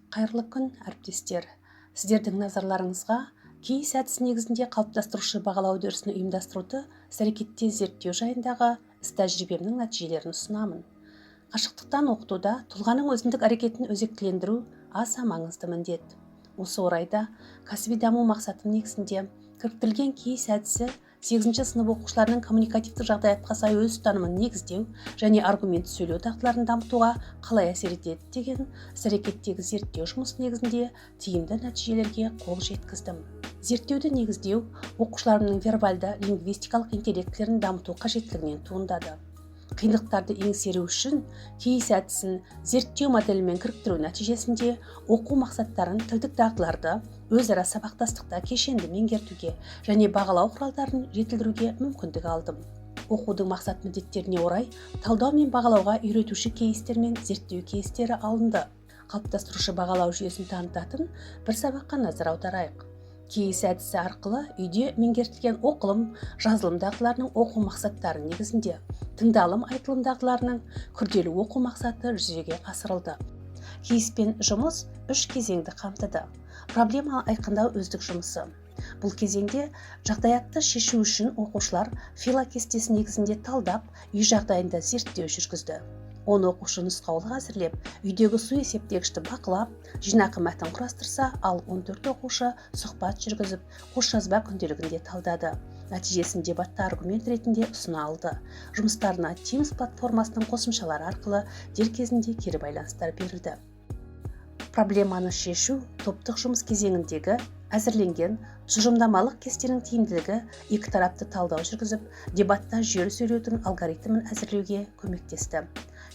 Қайырлы күн, әріптестер! Сіздердің назарларыңызға кейс әдісі негізінде қалыптастырушы бағалау үдерісін ұйымдастыруды іс-әрекетте зерттеу жайындағы іс-тәжірибемнің нәтижелерін ұсынамын. Қашықтықтан оқытуда тұлғаның өзіндік әрекетін өзектілендіру аса маңызды міндет. Осы орайда кәсіби даму мақсатым негізінде кіріктірілген кейс әдісі сегізінші сынып оқушыларының коммуникативтік жағдаятқа сай өз ұстанымын негіздеу және аргументті сөйлеу дағдыларын дамытуға қалай әсер етеді деген іс-әрекеттегі зерттеу жұмысы негізінде тиімді нәтижелерге қол жеткіздім. Зерттеуді негіздеу оқушыларымның вербальды лингвистикалық интеллектілерін дамыту қажеттілігінен туындады. Қиындықтарды еңсеру үшін кейс әдісін зерттеу моделімен кіріктіру нәтижесінде оқу мақсаттарын, тілдік дағдыларды өзара сабақтастықта кешенді меңгертуге және бағалау құралдарын жетілдіруге мүмкіндік алдым. Оқудың мақсат міндеттеріне орай талдау мен бағалауға үйретуші кейстер мен зерттеу кейстері алынды. Қалыптастырушы бағалау жүйесін танытатын бір сабаққа назар аударайық. Кейс әдісі арқылы үйде меңгертілген оқылым, жазылым дағдыларының оқу мақсаттары негізінде тыңдалым, айтылым дағдыларының күрделі оқу мақсаты жүзеге асырылды. Кейспен жұмыс үш кезеңді қамтыды. Проблема айқындау өздік жұмысы. Бұл кезеңде жағдаятты шешу үшін оқушылар фила кестесі негізінде талдап, үй жағдайында зерттеу жүргізді. 10 оқушы нұсқаулық әзірлеп, үйдегі су есептегішті бақылап, жинақы мәтін құрастырса, ал 14 оқушы сұхбат жүргізіп, қосжазба күнделігінде талдады. Нәтижесін дебатта аргумент ретінде ұсына алды. Жұмыстарына Teams платформасының қосымшалары арқылы дер кезінде кері байланыстар берілді. Проблеманы шешу топтық жұмыс кезеңіндегі әзірленген тұжырымдамалық кестенің тиімділігі екі тарапты талдау жүргізіп, дебатта жүйелі сөйлеудің алгоритмін әзірлеуге көмектесті.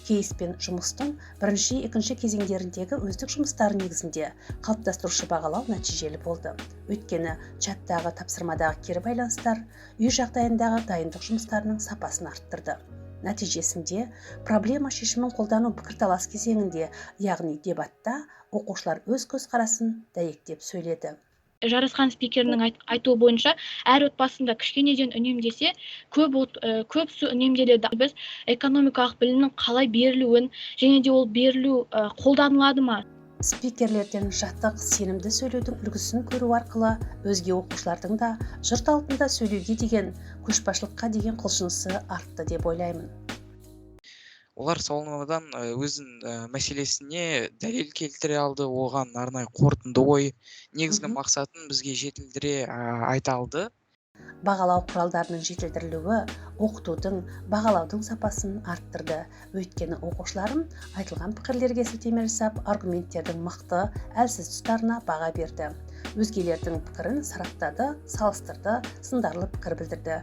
Кейспен жұмыстың бірінші, екінші кезеңдеріндегі өздік жұмыстары негізінде қалыптастырушы бағалау нәтижелі болды, өйткені чаттағы, тапсырмадағы кері байланыстар үй жағдайындағы дайындық жұмыстарының сапасын арттырды. Нәтижесінде проблема шешімін қолдану пікірталас кезеңінде, яғни дебатта, оқушылар өз көзқарасын дәйектеп сөйледі. Жарасқан спикерінің айтуы бойынша, әр отбасында кішкенеден үнемдесе, көп су үнемделеді. Біз экономикалық білімнің қалай берілуін және де ол берілу қолданылады ма? Спикерлерден жатық, сенімді сөйлеудің үлгісін көру арқылы өзге оқушылардың да жұрт алдында сөйлеуге деген, көшбасшылыққа деген құлшынысы артты деп ойлаймын. Олар сауалнамадан өзінің мәселесіне дәлел келтіре алды, оған арнайы қорытынды ой, негізгі мақсатын бізге жетілдіре айта алды. Бағалау құралдарының жетілдірілуі оқытудың, бағалаудың сапасын арттырды, өйткені оқушыларым айтылған пікірлерге сілтеме жасап, аргументтердің мықты, әлсіз тұстарына баға берді, өзгелердің пікірін сараптады, салыстырды, сындарлы пікір білдірді.